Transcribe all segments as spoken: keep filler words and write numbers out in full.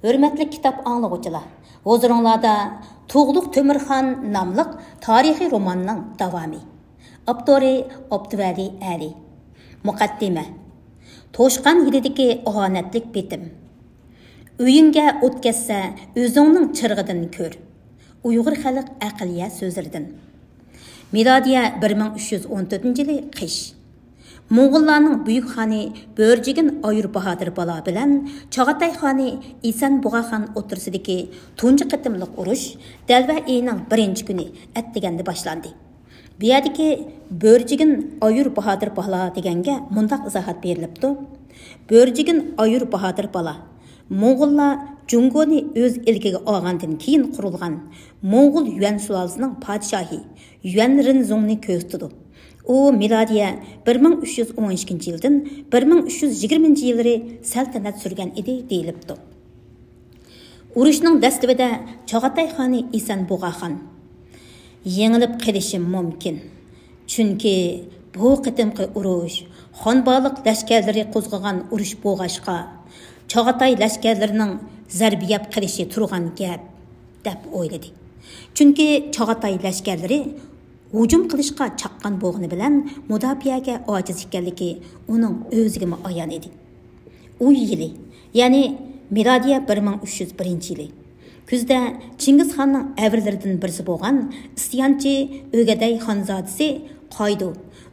ھۆرمەتلىك كىتاب ئاڭلىغۇچىلار، ھۇزۇرۇڭلاردا تۇغلۇق تۆمۈرخان ناملىق تارىخىي روماننىڭ داۋامى. ئاپتورى ئابدۇۋەلى ئەلى. مۇقەددىمە. توشقان يىلىدىكى ئاھانەتلىك بېتىم. ئۆيۈڭگە ئوت كەتسە، ئۆزۈڭنىڭ چىرىغىدىن كۆر. ئۇيغۇر خەلق ئەقلىيە سۆزلىرىدىن. مىلادىيە بىر مىڭ ئۈچ يۈز ئون تۆتىنچى يىلى قىش. موڭغۇللارنىڭ بۈيۈك خانى بۆرجىگىن ئايۇر باھادىر بالا بىلەن چاغاتاي خانى ئىسەن بۇغاخان ئوتتۇرىسىدىكى تۇنجى قېتىملىق ئۇرۇش دەلۋە ئېيىنىڭ بىرىنچى كۈنى ئەتىگەندە باشلاندى. بۇ يەردىكى بۆرجىگىن ئايۇر باھادىر بالا دېگەنگە مۇنداق ئىزاھات بېرىلىپتۇ: بۆرجىگىن ئايۇر باھادىر بالا موڭغۇللار جۇڭگونى ئۆز ئىلكىگە ئالغاندىن كېيىن قۇرۇلغان موڭغۇل يۈەن سۇلالىسىنىڭ پادىشاھى يۈەن رىنزۇڭنى كۆرسىتىدۇ. ئۇ مىلادىيە بىر مىڭ ئۈچ يۈز ئون ئىككىنچى يىلدىن بىر مىڭ ئۈچ يۈز يىگىرمىنچى يىللىرى سەلتەنەت سۈرگەن ئىدى دېيىلىپتۇ. ئۇرۇشنىڭ دەسلىپىدە چاغاتاي خانى ئىسەن بۇغاخان، يېڭىلىپ قېلىشىم مۇمكىن، چۈنكى بۇ قېتىمقى ئۇرۇش خانبالىق لەشكەرلىرى قوزغىغان ئۇرۇش بولغاچقا، چاغاتاي لەشكەرلىرىنىڭ زەربە يەپ قېلىشى تۇرغان گەپ، دەپ ئويلىدى. چۈنكى چاغاتاي لەشكەرلىرى ھۇجۇم قىلىشقا چاققان بولغىنى بىلەن مۇداپىئەگە ئاجىز ئىكەنلىكى ئۇنىڭ ئۆزىگىمۇ ئايان ئىدى. ئۇ يىلى، يەنى مىلادىيە بىر مىڭ ئۈچ يۈز بىرىنچى يىلى كۈزدە چىڭگىزخاننىڭ ئەۋرىلىرىدىن بىرسى بولغان ئىسيانچى ئۆگەدەي خانزادىسى قايدۇ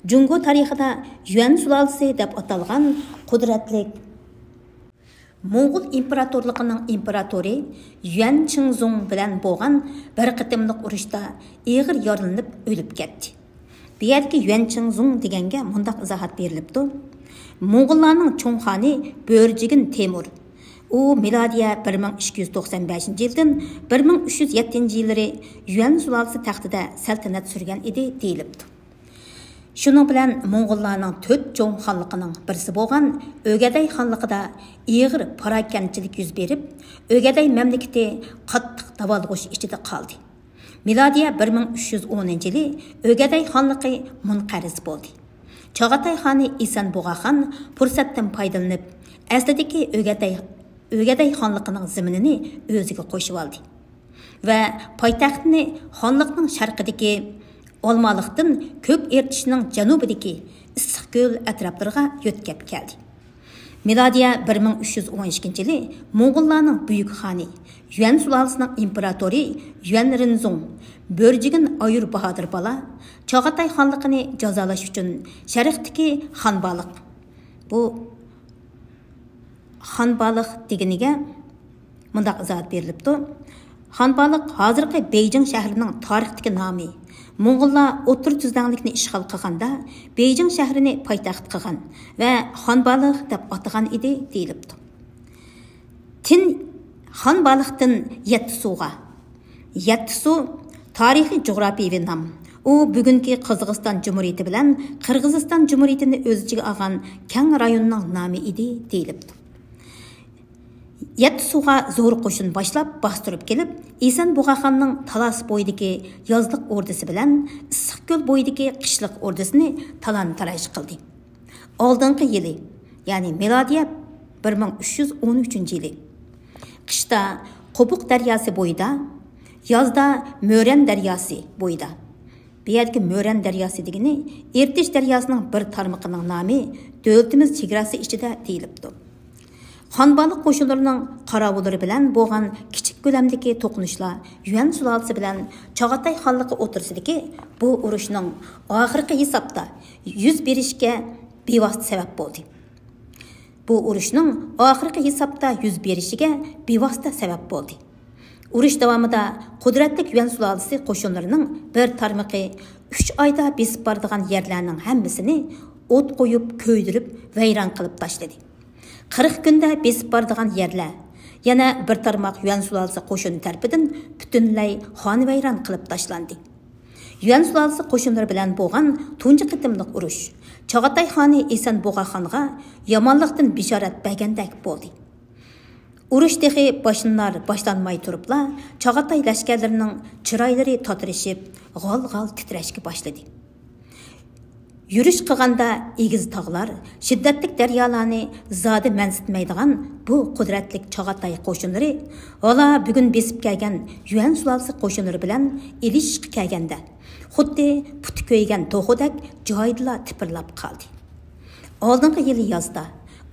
جۇڭگو تارىخىدا يۈەن سۇلالىسى دەپ ئاتالغان قۇدرەتلىك موڭغۇل ئىمپېراتورلۇقىنىڭ ئىمپېراتورى يۈەن چىڭزۇڭ بىلەن بولغان بىر قېتىملىق ئۇرۇشتا ئېغىر يارىلىنىپ ئۆلۈپ كەتتى. بۇ يەردىكى يۈەن چىڭزۇڭ دېگەنگە مۇنداق ئىزاھات بېرىلىپتۇ: موڭغۇللارنىڭ چوڭ خانى بۆرجىگىن تېمۇر، ئۇ مىلادىيە بىر مىڭ ئىككى يۈز توقسان بەشىنچى يىلدىن بىر مىڭ ئۈچ يۈز يەتتىنچى يىللىرى يۈەن سۇلالىسى تەختىدە سەلتەنەت سۈرگەن ئىدى دېيىلىپتۇ. شۇنىڭ بىلەن موڭغۇللارنىڭ تۆت چوڭ خانلىقىنىڭ بىرسى بولغان ئۆگەدەي خانلىقىدا ئېغىر پاراكەندىچىلىك يۈز بېرىپ، ئۆگەدەي مەملىكىتى قاتتىق داۋالغۇش ئىچىدە قالدى. مىلادىيە بىر مىڭ ئۈچ يۈز ئونىنچى يىلى ئۆگەدەي خانلىقى مۇنقەرز بولدى. چاغاتاي خانى ئىسەن بۇغاخان پۇرسەتتىن پايدىلىنىپ، ئەسلىدىكى ئۆگەدەي، ئۆگەدەي خانلىقىنىڭ زېمىنىنى ئۆزىگە قوشۇۋالدى ۋە پايتەختنى خانلىقنىڭ شەرقىدىكى ئالمالىقتىن كۆك ئېرتىشنىڭ جەنۇبىدىكى ئىسسىقكۆل ئەتراپلىرىغا يۆتكەپ كەلدى. مىلادىيە بىر مىڭ ئۈچ يۈز ئون ئىككىنچى يىلى موڭغۇللارنىڭ بۈيۈك خانى، يۈەن سۇلالىسىنىڭ ئىمپېراتورى يۈەن رىنزۇڭ بۆرجىگىن ئايۇر باھادىر بالا چاغاتاي خانلىقىنى جازالاش ئۈچۈن شەرقتىكى خانبالىق، بۇ خانبالىق دېگىنىگە مۇنداق ئىزاھات بېرىلىپتۇ: خانبالىق ھازىرقى بېيجىڭ شەھىرىنىڭ تارىختىكى نامى. موڭغۇللار ئوتتۇرا تۈزلەڭلىكنى ئىشغال قىلغاندا، بېيجىڭ شەھىرىنى پايتەخت قىلغان ۋە خانبالىق دەپ ئاتىغان ئىدى دېيىلىپتۇ. تىن خانبالىقتىن يەتتىسۇغا. يەتتىسۇ تارىخىي جۇغراپىيەۋى نام. ئۇ بۈگۈنكى قازاقىستان جۇمھۇرىيىتى بىلەن قىرغىزىستان جۇمھۇرىيىتىنى ئۆز ئىچىگە ئالغان كەڭ رايوننىڭ نامى ئىدى دېيىلىپتۇ. يەتتىسۇغا زور قوشۇن باشلاپ باستۇرۇپ كېلىپ، ئىسەن بۇغاخاننىڭ تالاس بويىدىكى يازلىق ئوردىسى بىلەن ئىسسىقكۆل بويىدىكى قىشلىق ئوردىسىنى تالان-تاراج قىلدى. ئالدىنقى يىلى، يەنى مىلادىيە بىر مىڭ ئۈچ يۈز ئون ئۈچىنچى يىلى، قىشتا قوبۇق دەرياسى بويىدا، يازدا مۆرەن دەرياسى بويىدا. بۇ يەردىكى مۆرەن دەرياسى دېگىنى ئىرتىش دەرياسىنىڭ بىر تارمىقىنىڭ نامى، دۆلىتىمىز چېگراسى ئىچىدە دېيىلىپتۇ. خانبالىق قوشۇنلىرىنىڭ قاراۋۇللىرى بىلەن بولغان كىچىك كۆلەمدىكى توقۇنۇشلار يۈەن سۇلالىسى بىلەن چاغاتاي خانلىقى ئوتتۇرىسىدىكى بۇ ئۇرۇشنىڭ ئاخىرقى ھېسابتا يۈز بېرىشىگە بىۋاسىتە سەۋەب بولدى. بۇ ئۇرۇشنىڭ ئاخىرقى ھېسابتا يۈز بېرىشىگە بىۋاسىتە سەۋەب بولدى. ئۇرۇش داۋامىدا قۇدرەتلىك يۈەن سۇلالىسى قوشۇنلىرىنىڭ بىر تارمىقى ئۈچ ئايدا بېسىپ بارىدىغان يەرلەرنىڭ ھەممىسىنى ئوت قويۇپ، كۆيدۈرۈپ، ۋەيران قىلىپ تاشلىدى. قىرىق كۈندە بېسىپ بارىدىغان يەرلەر، يەنە بىر تارماق يۈەن سۇلالىسى قوشۇنى تەرىپىدىن پۈتۈنلەي خانىۋەيران قىلىپ تاشلاندى. يۈەن سۇلالىسى قوشۇنلىرى بىلەن بولغان تۇنجى قېتىملىق ئۇرۇش چاغاتاي خانى ئىسەن بۇغاخانغا يامانلىقتىن بېشارەت بەرگەندەك بولدى. ئۇرۇش تېخى باشلىنار باشلانماي تۇرۇپلا، چاغاتاي لەشكەرلىرىنىڭ چىرايلىرى تاتىرىشىپ، غال-غال تىترەشكە باشلىدى. يۈرۈش قىلغاندا ئېگىز تاغلار، شىددەتلىك دەريالارنى زادى مەنسىتمەيدىغان بۇ قۇدرەتلىك چاغاتاي قوشۇنلىرى ھالا بۈگۈن بېسىپ كەلگەن يۈەن سۇلالىسى قوشۇنلىرى بىلەن ئېلىشىشقا كەلگەندە، خۇددى پۇتى كۆيگەن توخۇدەك جايىدىلا تىپىرلاپ قالدى. ئالدىنقى يىلى يازدا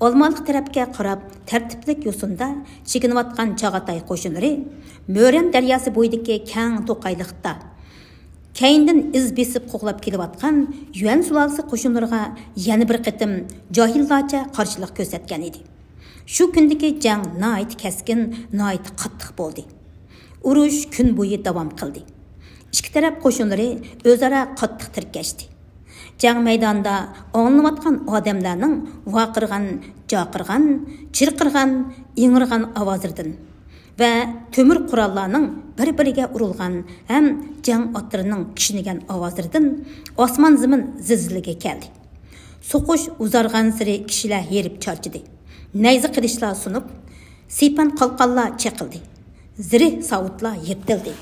ئالمالىق تەرەپكە قاراپ تەرتىپلىك يوسۇندا چېكىنىۋاتقان چاغاتاي قوشۇنلىرى مۆرەن دەرياسى بويىدىكى كەڭ توقايلىقتا كەينىدىن ئىز بېسىپ قوغلاپ كېلىۋاتقان يۈەن سۇلالىسى قوشۇنلىرىغا يەنە بىر قېتىم جاھىللارچە قارشىلىق كۆرسەتكەن ئىدى. شۇ كۈندىكى جەڭ ناھايىتى كەسكىن، ناھايىتى قاتتىق بولدى. ئۇرۇش كۈن بويى داۋام قىلدى. ئىككى تەرەپ قوشۇنلىرى ئۆزئارا قاتتىق تىركەشتى. جەڭ مەيدانىدا ئاڭلىنىۋاتقان ئادەملەرنىڭ ۋارقىرىغان، جارقىرىغان، چىرقىرىغان، ئىڭرىغان ئاۋازلىرىدىن ۋە تۆمۈر قوراللارنىڭ بىر-بىرىگە ئۇرۇلغان ھەم جەڭ ئاتلىرىنىڭ كىشنىگەن ئاۋازلىرىدىن ئاسمان-زېمىن زىلزىلىگە كەلدى. سوقۇش ئۇزارغانسېرى كىشىلەر ھېرىپ چارچىدى. نەيزە قىلىچلار سۇنۇپ، سىپەن قالقانلار چېقىلدى. زىرىھ ساۋۇتلار يىرتىلدى.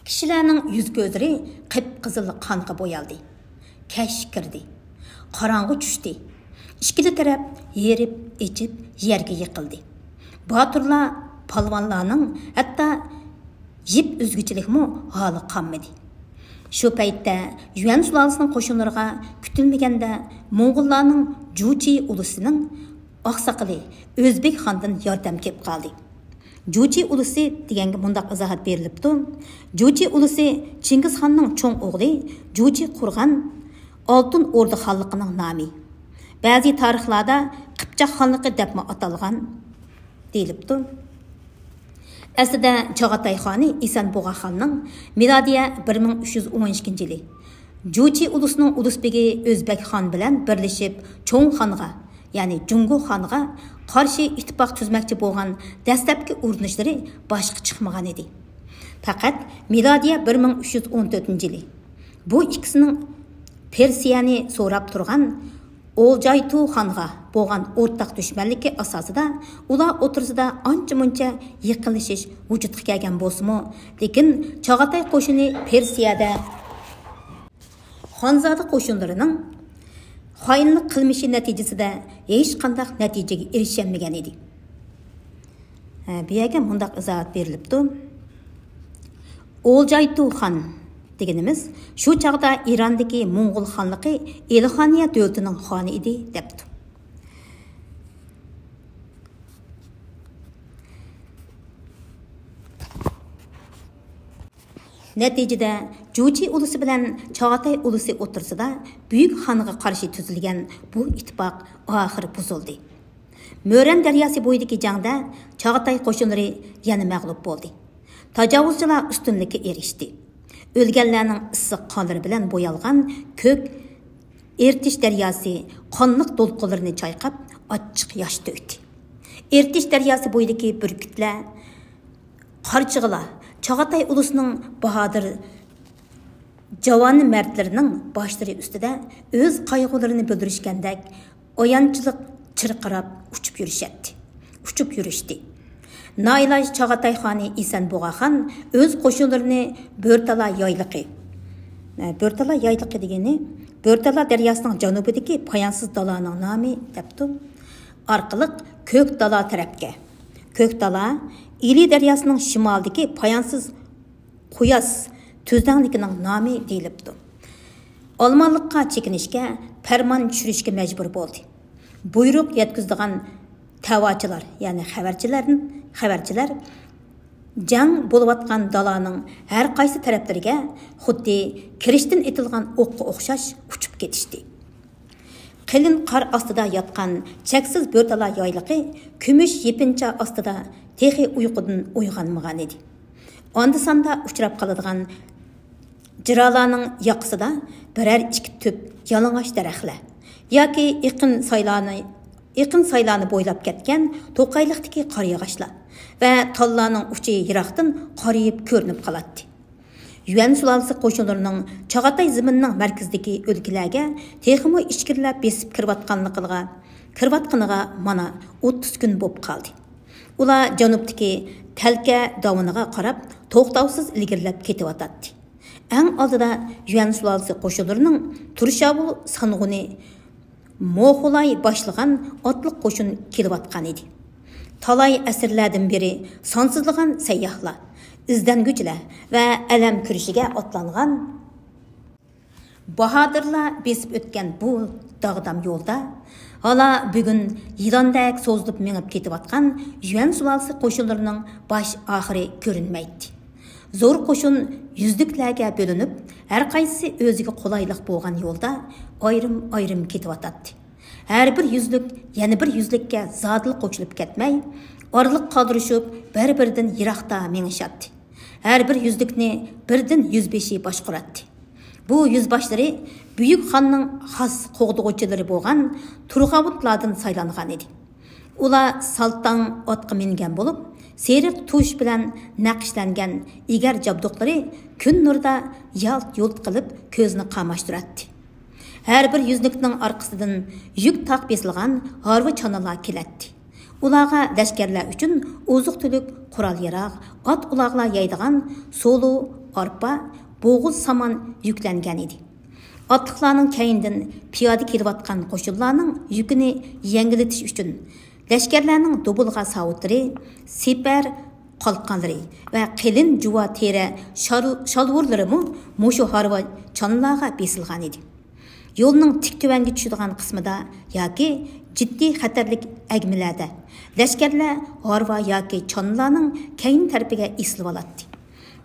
كىشىلەرنىڭ يۈز-كۆزلىرى قىپقىزىل قانغا بويالدى. كەچ كىردى. قاراڭغۇ چۈشتى. ئىككىلا تەرەپ ھېرىپ-ئېچىپ يەرگە يىقىلدى. باتۇرلار، پالۋانلارنىڭ ھەتتا يىپ ئۈزگۈچىلىكمۇ ھالى قالمىدى. شۇ پەيتتە يۈەن سۇلالىسىنىڭ قوشۇنلىرىغا كۈتۈلمىگەندە موڭغۇللارنىڭ جۇچى ئۇلۇسىنىڭ ئاقساقىلى ئۆزبېك خاندىن ياردەم كېلىپ قالدى. جۇچى ئۇلۇسى دېگەنگە مۇنداق ئىزاھات بېرىلىپتۇ: جۇچى ئۇلۇسى چىڭگىزخاننىڭ چوڭ ئوغلى جۇچى قۇرغان ئالتۇن ئوردا خانلىقىنىڭ نامى. بەزى تارىخلاردا قىپچاق خانلىقى دەپمۇ ئاتالغان دېيىلىپتۇ. ئەسلىدە چاغاتاي خانى ئىسەن بۇغا خاننىڭ مىلادىيە بىر مىڭ ئۈچ يۈز ئون ئىككىنچى يىلى جۇچى ئۇلۇسىنىڭ ئۇلۇس بېگى ئۆزبەك خان بىلەن بىرلىشىپ چوڭ خانغا، يەنى جۇڭگو خانغا قارشى ئىتتىپاق تۈزمەكچى بولغان دەسلەپكى ئۇرۇنۇشلىرى باشقا چىقمىغان ئىدى. پەقەت مىلادىيە بىر مىڭ ئۈچ يۈز ئون تۆتىنچى يىلى بۇ ئىككىسىنىڭ پېرسىيەنى سوراپ تۇرغان ئولجايتۇ خانغا بولغان ئورتاق دۈشمەنلىكى ئاساسىدا ئۇلار ئوتتۇرىسىدا ئانچە-مۇنچە يېقىنلىشىش ۋۇجۇدقا كەلگەن بولسىمۇ، لېكىن چاغاتاي قوشۇنى پېرسىيەدە خانزادە قوشۇنلىرىنىڭ خائىنلىق قىلمىشى نەتىجىسىدە ھېچقانداق نەتىجىگە ئېرىشەلمىگەن ئىدى. ھە، بۇ يەرگە مۇنداق ئىزاھات بېرىلىپتۇ. ئولجايتۇ خان دېگىنىمىز شۇ چاغدا ئىراندىكى موڭغۇل خانلىقى ئېلخانىيە دۆلىتىنىڭ خانى ئىدى، دەپتۇ. نەتىجىدە، جۇچى ئۇلۇسى بىلەن چاغاتاي ئۇلۇسى ئوتتۇرىسىدا بۈيۈك خانغا قارشى تۈزۈلگەن بۇ ئىتتىپاق ئاخىرى بۇزۇلدى. مۆرەن دەرياسى بويىدىكى جەڭدە چاغاتاي قوشۇنلىرى يەنە مەغلۇپ بولدى. تاجاۋۇزچىلار ئۈستۈنلۈككە ئېرىشتى. ئۆلگەنلەرنىڭ ئىسسىق قانلىرى بىلەن بويالغان كۆك ئىرتىش دەرياسى قانلىق دولقۇنلىرىنى چايقاپ، ئاچچىق ياش تۆكتى. ئىرتىش دەرياسى بويىدىكى بۈركۈتلەر، قارچىغىلار چاغاتاي ئۇلۇسىنىڭ باھادىر جاۋانى مەردلىرىنىڭ باشلىرى ئۈستىدە ئۆز قايغۇلىرىنى بىلدۈرۈشكەندەك ئايانچلىق چىرقىراپ ئۇچۇپ يۈرۈشەتتى. ئۇچۇپ يۈرۈشتى. نائىلاج چاغاتاي خانى ئىسەن بۇغا خان ئۆز قوشۇنلىرىنى بۆرتالا يايلىقى، بۆرتالا يايلىقى دېگىنى بۆرتالا دەرياسىنىڭ جەنۇبىدىكى پايانسىز دالانىڭ نامى دەپتۇ. ئارقىلىق كۆك دالا تەرەپكە، كۆك دالا ئىلى دەرياسىنىڭ شىمالىدىكى پايانسىز قۇياس تۈزلەڭلىكىنىڭ نامى دېيىلىپتۇ. ئالمانلىققا چېكىنىشكە، پەرمان چۈشۈرۈشكە مەجبۇر بولدى. بۇيرۇق يەتكۈزىدىغان تەۋاچىلار، يەنى خەۋەرچىلەر، خەۋەرچىلەر جەڭ بولۇۋاتقان دالانىڭ ھەر قايسى تەرەپلىرىگە خۇددى كىرىچتىن ئېتىلغان ئوققا ئوخشاش ئۇچۇپ كېتىشتى. قېلىن قار ئاستىدا ياتقان چەكسىز بۆرتالا يايلىقى كۈمۈش يېپىنچا ئاستىدا تېخى ئۇيقۇدىن ئويغانمىغانىدى. ئاندا-ساندا ئۇچراپ قالىدىغان جىرالارنىڭ ياقىسىدا بىرەر ئىككى تۈپ يالىڭاچ دەرەخلەر ياكى ئېقىن سايلارنى، ئېقىن سايلارنى بويلاپ كەتكەن توقايلىقتىكى قار ياغاچلار ۋە تاللارنىڭ ئۇچى يىراقتىن قارىيىپ كۆرۈنۈپ قالاتتى. يۈەن سۇلالىسى قوشۇنلىرىنىڭ چاغاتاي زېمىنىنىڭ مەركىزىدىكى ئۆلكىلەرگە تېخىمۇ ئىچكىرىلەپ بېسىپ كىرىۋاتقانلىقىغا، كىرىۋاتقىنىغا مانا ئوتتۇز كۈن بولۇپ قالدى. ئۇلار جەنۇبتىكى تەلكە داۋىنىغا قاراپ توختاۋسىز ئىلگىرىلەپ كېتىۋاتاتتى. ئەڭ ئالدىدا يۈەن سۇلالىسى قوشۇنلىرىنىڭ تۇرشاۋۇل سانغۇنى موخۇلاي باشلىغان ئاتلىق قوشۇن كېلىۋاتقان ئىدى. تالاي ئەسىرلەردىن بېرى سانسىزلىغان سەيياھلار، ئىزدەنگۈچىلەر ۋە ئەلەم كۈرىشىگە ئاتلانغان باھادىرلار بېسىپ ئۆتكەن بۇ داغدام يولدا ھالا بۈگۈن يىلاندەك سوزۇلۇپ مېڭىپ كېتىۋاتقان يۈەن سۇلالىسى قوشۇنلىرىنىڭ باش ئاخىرى كۆرۈنمەيتتى. زور قوشۇن يۈزلۈكلەرگە بۆلۈنۈپ، ھەرقايسىسى ئۆزىگە قولايلىق بولغان يولدا ئايرىم-ئايرىم كېتىۋاتاتتى. ھەر بىر يۈزلۈك يەنە بىر يۈزلۈككە زادىلا قوشۇلۇپ كەتمەي، ئارىلىق قالدۇرۇشۇپ، بىر-بىرىدىن يىراقتا مېڭىشاتتى. ھەر بىر يۈزلۈكنى بىردىن يۈزبېشى باشقۇراتتى. بۇ يۈزباشلىرى بۈيۈك خاننىڭ خاس قوغدىغۇچىلىرى بولغان تۇرغاۋۇتلاردىن سايلانغان ئىدى. ئۇلار سالتاڭ ئاتقا مىنگەن بولۇپ، سېرىق تۇش بىلەن نەقىشلەنگەن ئېگەر جابدۇقلىرى كۈن نۇرىدا يالت-يۇلت قىلىپ كۆزنى قاماشتۇراتتى. ھەر بىر يۈزلۈكنىڭ ئارقىسىدىن يۈك تاق بېسىلغان ھارۋا چانىلار كېلەتتى. ئۇلارغا لەشكەرلەر ئۈچۈن ئوزۇق-تۈلۈك، قورال-ياراغ، ئات-ئۇلاغلار يەيدىغان سولۇ، ئارپا، بوغۇز سامان يۈكلەنگەن ئىدى. ئاتلىقلارنىڭ كەينىدىن پىيادە كېلىۋاتقان قوشۇنلارنىڭ يۈكىنى يەڭگىللىتىش ئۈچۈن، لەشكەرلەرنىڭ دۇبۇلغا ساۋۇتلىرى، سىپەر قالقانلىرى ۋە قېلىن جۇۋا تېرە شارۇ-، شالۋۇرلىرىمۇ مۇشۇ ھارۋا چانىلارغا بېسىلغان ئىدى. يولنىڭ تىك تۆۋەنگە چۈشىدىغان قىسمىدا ياكى جىددىي خەتەرلىك ئەگمىلەردە لەشكەرلەر ھارۋا ياكى چانىلارنىڭ كەينى تەرىپىگە ئېسىلىۋالاتتى.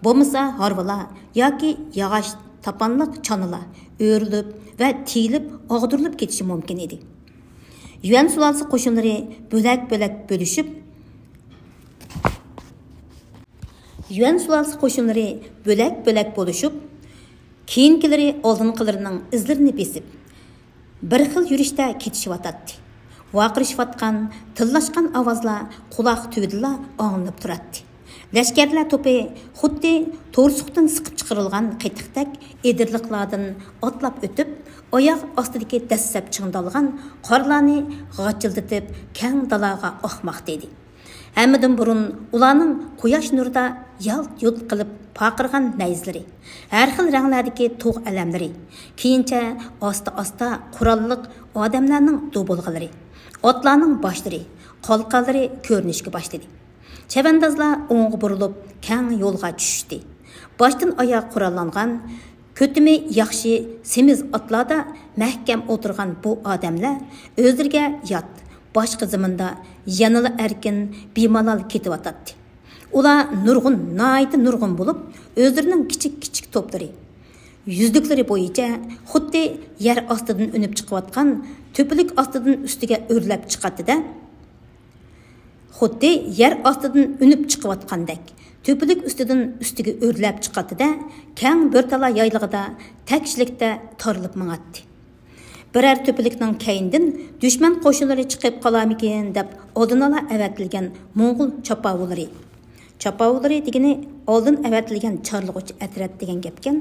بولمىسا ھارۋىلار ياكى ياغاچ تاپانلىق چانىلار ئۆرۈلۈپ ۋە تېيىلىپ ئاغدۇرۇلۇپ كېتىشى مۇمكىن ئىدى. يۈەن سۇلالىسى قوشۇنلىرى بۆلەك-بۆلەك بۆلۈشۈپ، يۈەن سۇلالىسى قوشۇنلىرى بۆلەك-بۆلەك بولۇشۇپ، كېيىنكىلىرى ئالدىنقىلىرىنىڭ ئىزلىرىنى بېسىپ، بىر خىل يۈرۈشتە كېتىشىۋاتاتتى. ۋارقىرىشىۋاتقان، تىللاشقان ئاۋازلار قۇلاق تۈۋىدىلا ئاڭلىنىپ تۇراتتى. لەشكەرلەر توپى خۇددى تورسۇقتىن سىقىپ چىقىرىلغان قېتىقتەك ئېدىرلىقلاردىن ئاتلاپ ئۆتۈپ، ئاياغ ئاستىدىكى دەسسەپ چىڭدالغان قارلارنى غاچىلدىتىپ، كەڭ دالاغا ئاقماقتا ئىدى. ھەممىدىن بۇرۇن ئۇلارنىڭ قۇياش نۇرىدا يالت-يۇلت قىلىپ پارقىرىغان نەيزىلىرى، ھەر خىل رەڭلەردىكى تۇغ ئەلەملىرى، كېيىنچە ئاستا-ئاستا قوراللىق ئادەملەرنىڭ دۇبۇلغىلىرى، ئاتلارنىڭ باشلىرى، قالقانلىرى كۆرۈنۈشكە باشلىدى. چەۋەندازلار ئوڭغا بۇرۇلۇپ، كەڭ يولغا چۈشۈشتى. باشتىن ئاياغ قوراللانغان، كۆتۈمى ياخشى سېمىز ئاتلاردا مەھكەم ئولتۇرغان بۇ ئادەملەر ئۆزلىرىگە يات، باشقا زېمىندا يەنىلا ئەركىن، بىمالال كېتىۋاتاتتى. ئۇلار نۇرغۇن، ناھايىتى نۇرغۇن بولۇپ، ئۆزلىرىنىڭ كىچىك-كىچىك توپلىرى، يۈزلۈكلىرى بويىچە خۇددى يەر ئاستىدىن ئۈنۈپ چىقىۋاتقان تۆپىلىك ئاستىدىن ئۈستىگە ئۆرلەپ چىقاتتى-دە، خۇددى يەر ئاستىدىن ئۈنۈپ چىقىۋاتقاندەك، تۆپىلىك ئۈستىدىن ئۈستىگە ئۆرلەپ چىقاتتى-دە، كەڭ بۆرتالا يايلىقىدا تەكشىلىكتە تارىلىپ ماڭاتتى. بىرەر تۆپىلىكنىڭ كەينىدىن دۈشمەن قوشۇنلىرى چىقىپ قالارمىكىن دەپ ئالدىنئالا ئەۋەتىلگەن موڭغۇل چاپاۋۇللىرى، چاپاۋۇللىرى دېگىنى ئالدىن ئەۋەتىلگەن چارلىغۇچ ئەترەت دېگەن گەپكەن.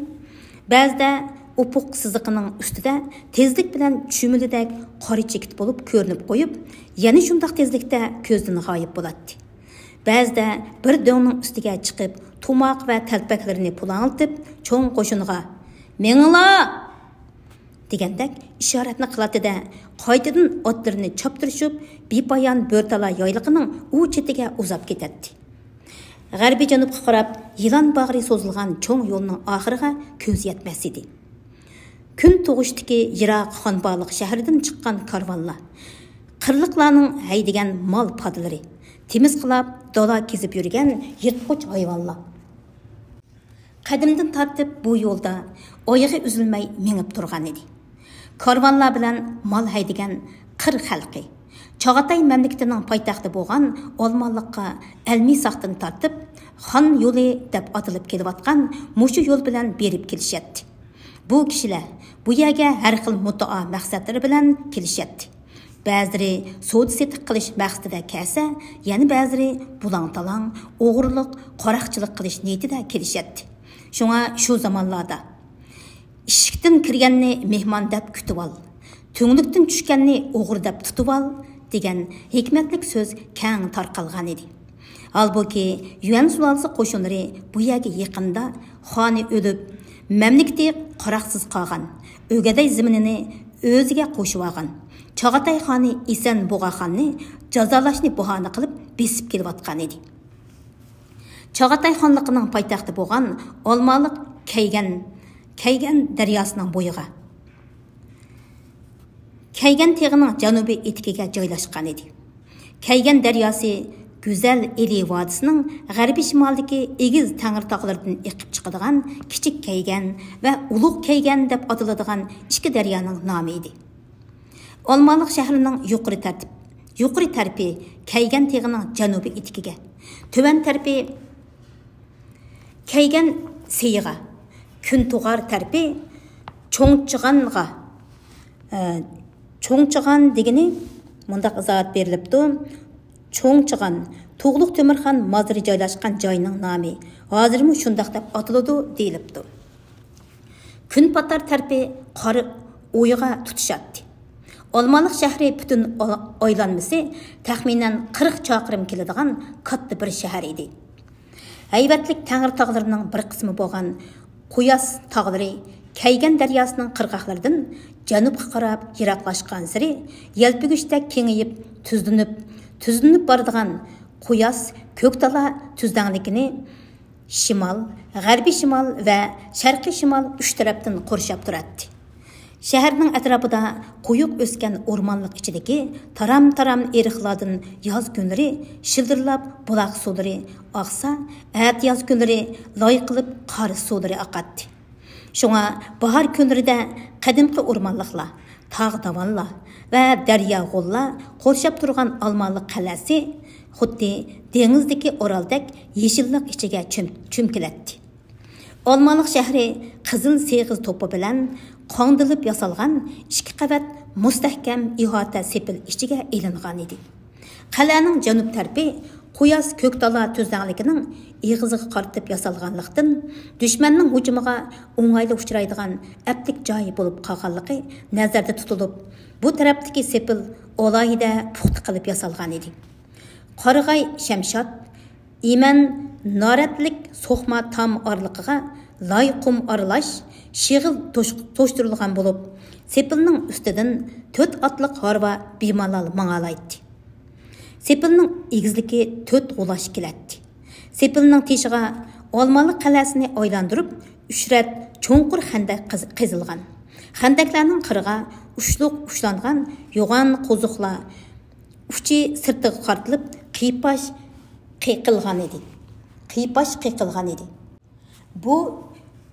بەزىدە ئۇپۇق سىزىقىنىڭ ئۈستىدە تېزلىك بىلەن چۈمۈلىدەك قارا چېكىت بولۇپ كۆرۈنۈپ قويۇپ، يەنە شۇنداق تېزلىكتە كۆزدىن غايىب بولاتتى. بەزىدە بىر دۆڭنىڭ ئۈستىگە چىقىپ، تۇماق ۋە تەلپەكلىرىنى پۇلاڭلىتىپ، چوڭ قوشۇنغا، «مېڭىڭلار!» دېگەندەك ئىشارەتنى قىلاتتى-دە، قايتىدىن ئاتلىرىنى چاپتۇرۇشۇپ، بىپايان بۆرتالا يايلىقىنىڭ ئۇ چېتىگە ئۇزاپ كېتەتتى. غەربىي جەنۇبقا قاراپ يىلان باغرى سوزۇلغان چوڭ يولنىڭ ئاخىرىغا كۆز يەتمەس ئىدى. كۈن تۇغۇشتىكى يىراق خانبالىق شەھىرىدىن چىققان كارۋانلار، قىرلىقلارنىڭ ھەيدىگەن مال پادىلىرى، تېمىزقىلاپ دالا كېزىپ يۈرگەن يىرتقۇچ ھايۋانلار، قەدىمدىن تارتىپ بۇ يولدا ئايىغى ئۈزۈلمەي مېڭىپ تۇرغان ئىدى. كارۋانلار بىلەن مال ھەيدىگەن قىر خەلقى، چاغاتاي مەملىكىتىنىڭ پايتەختى بولغان ئالمالىققا ئەلمىساقتىن تارتىپ خان يولى دەپ ئاتىلىپ كېلىۋاتقان مۇشۇ يول بىلەن بېرىپ كېلىشەتتى. بۇ كىشىلەر بۇ يەرگە ھەر خىل مۇددىئا مەقسەتلىرى بىلەن كېلىشەتتى. بەزىلىرى سودا سېتىق قىلىش مەقسىتىدە كەلسە، يەنە بەزىلىرى بۇلاڭ-تالاڭ، ئوغرىلىق، قاراقچىلىق قىلىش نىيىتىدە كېلىشەتتى. شۇڭا شۇ زامانلاردا، «ئىشىكتىن كىرگەننى مېھمان دەپ كۈتۈۋال، تۈڭلۈكتىن چۈشكەننى ئوغرى دەپ تۇتۇۋال» دېگەن ھېكمەتلىك سۆز كەڭ تارقالغان ئىدى. ھالبۇكى، يۈەن سۇلالىسى قوشۇنلىرى بۇ يەرگە يېقىندا خانى ئۆلۈپ، مەملىكىتى قاراقسىز قالغان، ئۆگەدەي زېمىنىنى ئۆزىگە قوشۇۋالغان چاغاتاي خانى ئېسەن بۇغا خاننى جازالاشنى باھانە قىلىپ بېسىپ كېلىۋاتقان ئىدى. چاغاتاي خانلىقىنىڭ پايتەختى بولغان ئالمالىق كەيگەن، كەيگەن دەرياسىنىڭ بويىغا، كەيگەن تېغىنىڭ جەنۇبىي ئېتىكىگە جايلاشقان ئىدى. كەيگەن دەرياسى گۈزەل ئىلى ۋادىسىنىڭ غەربىي شىمالىدىكى ئېگىز تەڭرى تاغلىرىدىن ئېقىپ چىقىدىغان كىچىك كەيگەن ۋە ئۇلۇغ كەيگەن دەپ ئاتىلىدىغان ئىككى دەريانىڭ نامى ئىدى. ئالمالىق شەھىرىنىڭ يۇقىرى تەرتىپ، يۇقىرى تەرىپى كەيگەن تېغىنىڭ جەنۇبىي ئېتىكىگە، تۆۋەن تەرىپى كەيگەن سېيىغا، كۈنتۇغار تەرىپى چوڭچىغانغا، ئە، چوڭچىغان دېگىنى مۇنداق ئىزاھات بېرىلىپتۇ، چوڭچىغان، تۇغلۇق تۆمۈرخان مازىرى جايلاشقان جاينىڭ نامى ھازىرمۇ شۇنداق دەپ ئاتىلىدۇ دېيىلىپتۇ. كۈنپاتار تەرىپى قارا ئويغا تۇتىشاتتى. ئالمالىق شەھىرى پۈتۈن ئا-، ئايلانمىسى تەخمىنەن قىرىق چاقىرىم كېلىدىغان كاتتا بىر شەھەر ئىدى. ھەيۋەتلىك تەڭرى تاغلىرىنىڭ بىر قىسمى بولغان قۇياس تاغلىرى كەيگەن دەرياسىنىڭ قىرغاقلىرىدىن جەنۇبقا قاراپ يىراقلاشقانسېرى يەلپۈگۈچتەك كېڭىيىپ، تۈزلىنىپ، تۈزلىنىپ بارىدىغان قۇياس كۆكتالا تۈزلەڭلىكىنى شىمال، غەربىي شىمال ۋە شەرقىي شىمال ئۈچ تەرەپتىن قورشاپ تۇراتتى. شەھەرنىڭ ئەتراپىدا قويۇق ئۆسكەن ئورمانلىق ئىچىدىكى تارام-تارام ئېرىقلاردىن ياز كۈنلىرى شىلدىرلاپ بۇلاق سۇلىرى ئاقسا، ئەتىياز كۈنلىرى لاي قىلىپ قار سۇلىرى ئاقاتتى. شۇڭا باھار كۈنلىرىدە قەدىمكى ئورمانلىقلار، تاغ داۋانلار ۋە دەريا غوللار قورشاپ تۇرغان ئالمالىق قەلئەسى خۇددى دېڭىزدىكى ئورالدەك يېشىللىق ئىچىگە چۆم-، چۆمكىلەتتى. ئالمالىق شەھىرى قىزىل سېغىز توپا بىلەن قاڭدىلىپ ياسالغان ئىككى قەۋەت مۇستەھكەم ئىھاتە سېپىل ئىچىگە ئېلىنغان ئىدى. قەلئەنىڭ جەنۇب تەرىپى قۇياس كۆكتالا تۈزلەڭلىكىنىڭ ئېغىزىغا قارىتىپ ياسالغانلىقتىن، دۈشمەننىڭ ھۇجۇمىغا ئوڭايلا ئۇچرايدىغان ئەپلىك جاي بولۇپ قالغانلىقى نەزەردە تۇتۇلۇپ، بۇ تەرەپتىكى سېپىل ئالاھىدە پۇختا قىلىپ ياسالغان ئىدى. قارىغاي شەمشاد، ئىمەن نارەتلىك سوقما تام ئارىلىقىغا لاي قۇم ئارىلاش شېغىل توش-، توشتۇرۇلغان بولۇپ، سېپىلنىڭ ئۈستىدىن تۆت ئاتلىق ھارۋا بىمالال ماڭالايتتى. سېپىلنىڭ ئېگىزلىكى تۆت غۇلاچ كېلەتتى. سېپىلنىڭ تېشىغا ئالمالىق قەلئەسىنى ئايلاندۇرۇپ، ئۈچ رەت چوڭقۇر خەندەك قىز-، قېزىلغان. خەندەكلەرنىڭ قىرىغا ئۇچلۇق ئۇچلانغان يوغان قوزۇقلار ئۇچى سىرتىغا قارىتىلىپ قىيپاش قېقىلغان ئىدى. قىيپاش قېقىلغان ئىدى. بۇ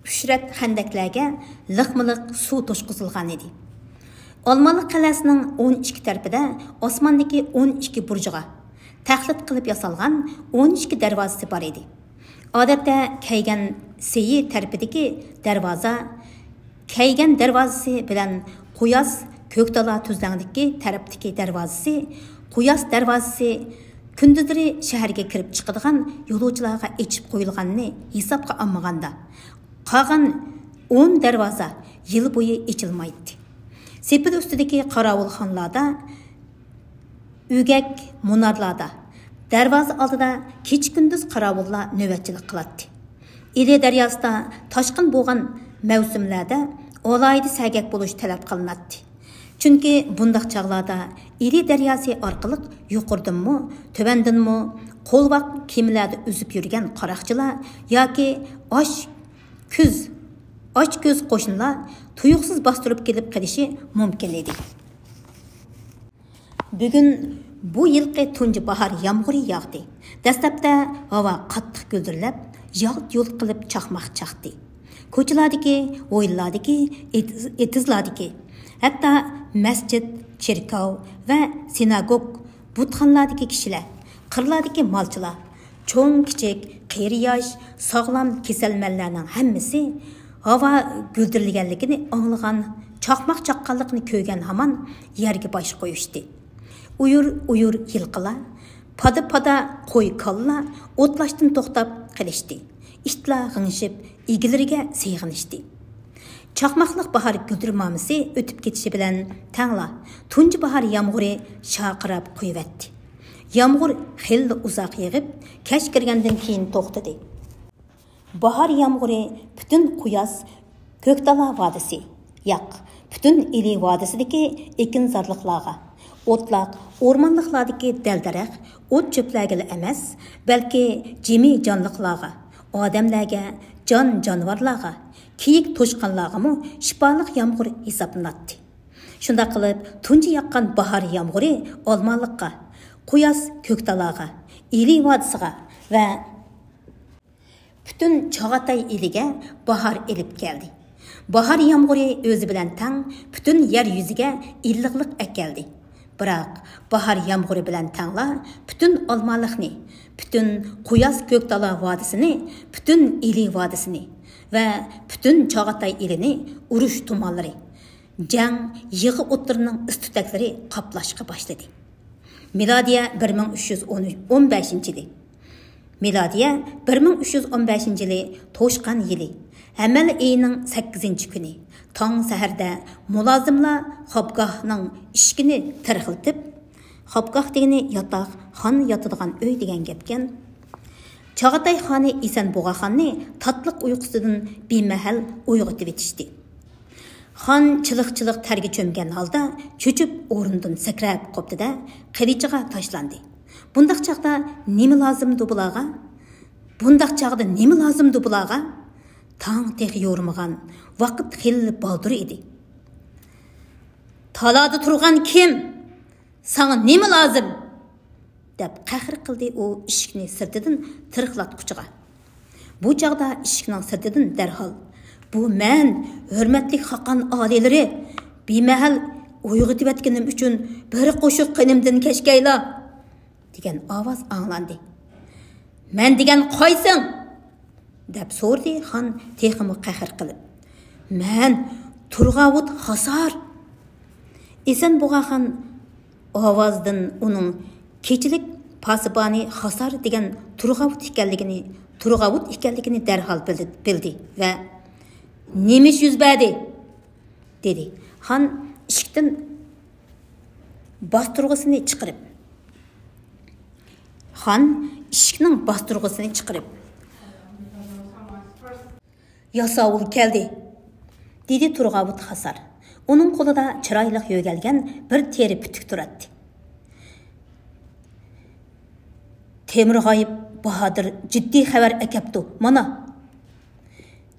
ئۈچ رەت خەندەكلەرگە لىقمۇلىق سۇ توشقۇزۇلغان ئىدى. ئالمالىق قەلئەسىنىڭ ئون ئىككى تەرىپىدە ئاسماندىكى ئون ئىككى بۇرجىغا تەقلىد قىلىپ ياسالغان ئون ئىككى دەرۋازىسى بار ئىدى. ئادەتتە كەيگەن سېيى تەرىپىدىكى دەرۋازا كەيگەن دەرۋازىسى بىلەن قۇياس كۆكتالا تۈزلەڭلىكى تەرەپتىكى دەرۋازىسى، قۇياس دەرۋازىسى كۈندۈزلىرى شەھەرگە كىرىپ چىقىدىغان يولۇچىلارغا ئېچىپ قويۇلغاننى ھېسابقا ئالمىغاندا، قالغان ئون دەرۋازا يىل بويى ئېچىلمايتتى. سېپىل ئۈستىدىكى قاراۋۇلخانىلاردا ئۆگەك مۇنارلاردا، دەرۋازا ئالدىدا كېچە-كۈندۈز قاراۋۇللار نۆۋەتچىلىك قىلاتتى. ئىلى دەرياسىدا تاشقىن بولغان مەۋسۇملەردە ئالاھىدە سەگەك بولۇش تەلەپ قىلىناتتى. چۈنكى بۇنداق چاغلاردا ئىلى دەرياسى ئارقىلىق يۇقىرىدىنمۇ، تۆۋەندىنمۇ قولۋاق كېمىلەردە ئۈزۈپ يۈرگەن قاراقچىلار ياكى ئاچ كۆز، ئاچ كۆز قوشنىلار تۇيۇقسىز باستۇرۇپ كېلىپ قېلىشى مۇمكىن ئىدى. بۈگۈن بۇ يىلقى تۇنجى باھار يامغۇرى ياغدى. دەسلەپتە ھاۋا قاتتىق گۈلدۈرلەپ، يالت-يۇلت قىلىپ چاقماق چاقتى. كوچىلاردىكى، ھويلىلاردىكى، ئېتىز-، ئېتىزلاردىكى، ھەتتا مەسچىت، چېركاۋ ۋە سىناگوگ، بۇتخانىلاردىكى كىشىلەر، قىرلاردىكى مالچىلار، چوڭ-كىچىك، قېرى-ياش، ساغلام، كېسەلمەنلەرنىڭ ھەممىسى ھاۋا گۈلدۈرلىگەنلىكىنى ئاڭلىغان، چاقماق چاققانلىقىنى كۆرگەن ھامان يەرگە باش قويۇشتى. ئۇيۇر-ئۇيۇر يىلقىلار، پادا-پادا قوي-كالىلار ئوتلاشتىن توختاپ قېلىشتى. ئىتلار غىڭشىپ، ئىگىلىرىگە سېغىنىشتى. چاقماقلىق باھار گۈلدۈرمامىسى ئۆتۈپ كېتىشى بىلەن تەڭلا تۇنجى باھار يامغۇرى شارقىراپ قۇيۇۋەتتى. يامغۇر خېلىلا ئۇزاق يېغىپ، كەچ كىرگەندىن كېيىن توختىدى. باھار يامغۇرى پۈتۈن قۇياس كۆكتالا ۋادىسى، ياق، پۈتۈن ئىلى ۋادىسىدىكى ئېكىنزارلىقلارغا، ئوتلاق، ئورمانلىقلاردىكى دەل-دەرەخ، ئوت-چۆپلەرگىلا ئەمەس، بەلكى جىمى جانلىقلارغا، ئادەملەرگە، جان-جانىۋارلارغا، كېيىك-توشقانلارغىمۇ شىپالىق يامغۇر ھېسابلىناتتى. شۇنداق قىلىپ، تۇنجى ياغقان باھار يامغۇرى ئالمالىققا، قۇياس كۆكتالاغا، ئىلى ۋادىسىغا ۋە پۈتۈن چاغاتاي ئېلىگە باھار ئېلىپ كەلدى. باھار يامغۇرى ئۆزى بىلەن تەڭ پۈتۈن يەر يۈزىگە ئىللىقلىق ئەكەلدى. بىراق، باھار يامغۇرى بىلەن تەڭلا پۈتۈن ئالمالىقنى، پۈتۈن قۇياس كۆكتالا ۋادىسىنى، پۈتۈن ئىلى ۋادىسىنى ۋە پۈتۈن چاغاتاي ئېلىنى ئۇرۇش تۇمانلىرى، جەڭ يىغا ئوتلىرىنىڭ ئىس تۈتەكلىرى قاپلاشقا باشلىدى. مىلادىيە بىر مىڭ ئۈچ يۈز ئون بەشىنچى يىلى. مىلادىيە بىر مىڭ ئۈچ يۈز ئون بەشىنچى يىلى توشقان يىلى، ھەمەل ئېيىنىڭ سەككىزىنچى كۈنى تاڭ سەھەردە مۇلازىملار خابگاھنىڭ ئىشىكىنى تىرىلدىتىپ، خابگاھ دېگىنى ياتاق، خان ياتىدىغان ئۆي دېگەن گەپكەن. چاغاتاي خانى ئېسەن بۇغاخاننى تاتلىق ئۇيقۇسىدىن بىمەھەل ئويغىتىۋېتىشتى. خان چىلىق-چىلىق تەرگە چۆمگەن ھالدا چۆچۈپ ئورنىدىن سەكرەپ قوپتى-دە، قىلىچىغا تاشلاندى. بۇنداق چاغدا نېمە لازىمدۇ بۇلارغا؟ بۇنداق چاغدا نېمە لازىمدۇ بۇلارغا؟ تاڭ تېخى يورۇمىغان، ۋاقىت خېلىلا بالدۇر ئىدى. تالادا تۇرغان كىم؟ ساڭا نېمە لازىم؟ دەپ قەھر قىلدى ئۇ ئىشىكنى سىرتىدىن تىرىلداتقۇچىغا. بۇ چاغدا ئىشىكنىڭ سىرتىدىن دەرھال، بۇ مەن، ھۆرمەتلىك خاقان ئالىيلىرى، بىمەھەل ئويغىتىۋەتكىنىم ئۈچۈن بىر قوشۇق قېنىمدىن كەچكەيلا! دېگەن ئاۋاز ئاڭلاندى. مەن دېگەن قايسىڭ؟ دەپ سورىدى خان تېخىمۇ قەھر قىلىپ. مەن تۇرغاۋۇت خاسار. ئېسەن بۇغاخان ئاۋازدىن ئۇنىڭ كېچىلىك پاسىبانى خاسار دېگەن تۇرغاۋۇت ئىكەنلىكىنى، تۇرغاۋۇت ئىكەنلىكىنى دەرھال بىلدى، بىلدى ۋە نېمە ئىش يۈز بەردى؟ دېدى خان ئىشىكتىن باستۇرغۇسىنى چىقىرىپ. خان ئىشىكنىڭ باستۇرغۇسىنى چىقىرىپ، ياساۋۇل كەلدى، دېدى تۇرغاۋۇت خاسار. ئۇنىڭ قولىدا چىرايلىق يۆگەلگەن بىر تېرە پۈتۈك تۇراتتى. تېمۇرغاي باھادىر جىددىي خەۋەر ئەكەپتۇ، مانا!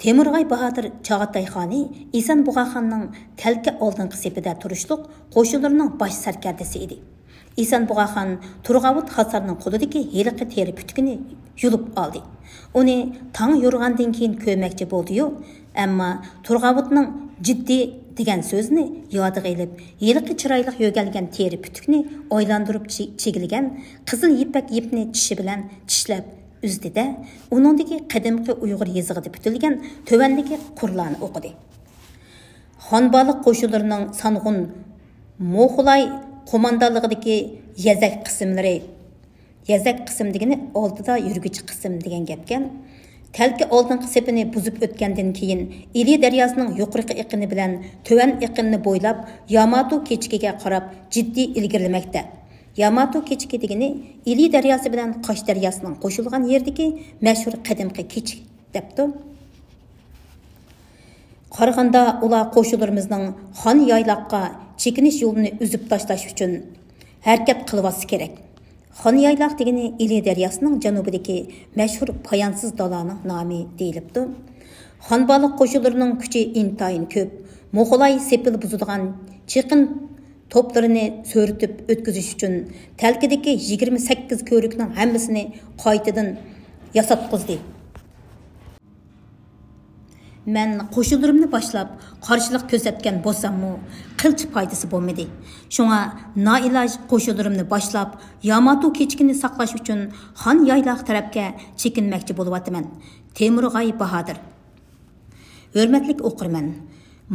تېمۇرغاي باھادىر چاغاتاي خانى ئېسەن بۇغاخاننىڭ تەلكە ئالدىنقى سېپىدە تۇرۇشلۇق قوشۇنلىرىنىڭ باش سەركەردىسى ئىدى. ئېسەن بۇغاخان تۇرغاۋۇت خاسارنىڭ قولىدىكى ھېلىقى تېرە پۈتۈكىنى يۇلۇپ ئالدى. ئۇنى تاڭ يورۇغاندىن كېيىن كۆرمەكچى بولدى-يۇ، ئەمما تۇرغاۋۇتنىڭ جىددىي دېگەن سۆزىنى يادىغا ئېلىپ، ھېلىقى چىرايلىق يۆگەلگەن تېرە پۈتۈكنى ئايلاندۇرۇپ چى-، چىگىلىگەن قىزىل يىپەك يىپنى چىشى بىلەن چىشلەپ ئۈزدى-دە، ئۇنىڭدىكى قەدىمكى ئۇيغۇر يېزىقىدا پۈتۈلگەن تۆۋەندىكى قۇرلارنى ئوقۇدى. خانبالىق قوشۇنلىرىنىڭ سانغۇن موخۇلاي قوماندانلىقىدىكى يەزەك قىسىملىرى، يەزەك قىسىم دېگىنى ئالدىدا يۈرگۈچى قىسىم دېگەن گەپكەن. تەلكە ئالدىنقى سېپىنى بۇزۇپ ئۆتكەندىن كېيىن، ئىلى دەرياسىنىڭ يۇقىرىقى ئېقىنى بىلەن تۆۋەن ئېقىنىنى بويلاپ، ياماتو كېچىكىگە قاراپ جىددىي ئىلگىرىلىمەكتە. ياماتو كېچىكى دېگىنى ئىلى دەرياسى بىلەن قاش دەرياسىنىڭ قوشۇلغان يېرىدىكى مەشھۇر قەدىمكى كېچىك دەپتۇ. قارىغاندا، ئۇلار قوشۇنلىرىمىزنىڭ خان يايلاققا چېكىنىش يولىنى ئۈزۈپ تاشلاش ئۈچۈن ھەرىكەت قىلىۋاتسا كېرەك. خان يايلاق دېگىنى ئىلى دەرياسىنىڭ جەنۇبىدىكى مەشھۇر پايانسىز دالانىڭ نامى دېيىلىپتۇ. خانبالىق قوشۇنلىرىنىڭ كۈچى ئىنتايىن كۆپ. موغۇلاي سېپىل بۇزىدىغان چېقىن توپلىرىنى سۆرىتىپ ئۆتكۈزۈش ئۈچۈن تەلكىدىكى يىگىرمە سەككىز كۆۋرۈكنىڭ ھەممىسىنى قايتىدىن ياساتقۇزدى. مەن قوشۇنلىرىمنى باشلاپ قارشىلىق كۆرسەتكەن بولساممۇ، قىلچە پايدىسى بولمىدى. شۇڭا نائىلاج قوشۇنلىرىمنى باشلاپ، ياماتو كېچىكىنى ساقلاش ئۈچۈن خان يايلاق تەرەپكە چېكىنمەكچى بولۇۋاتىمەن. تېمۇرغاي باھادىر. ھۆرمەتلىك ئوقۇرمەن،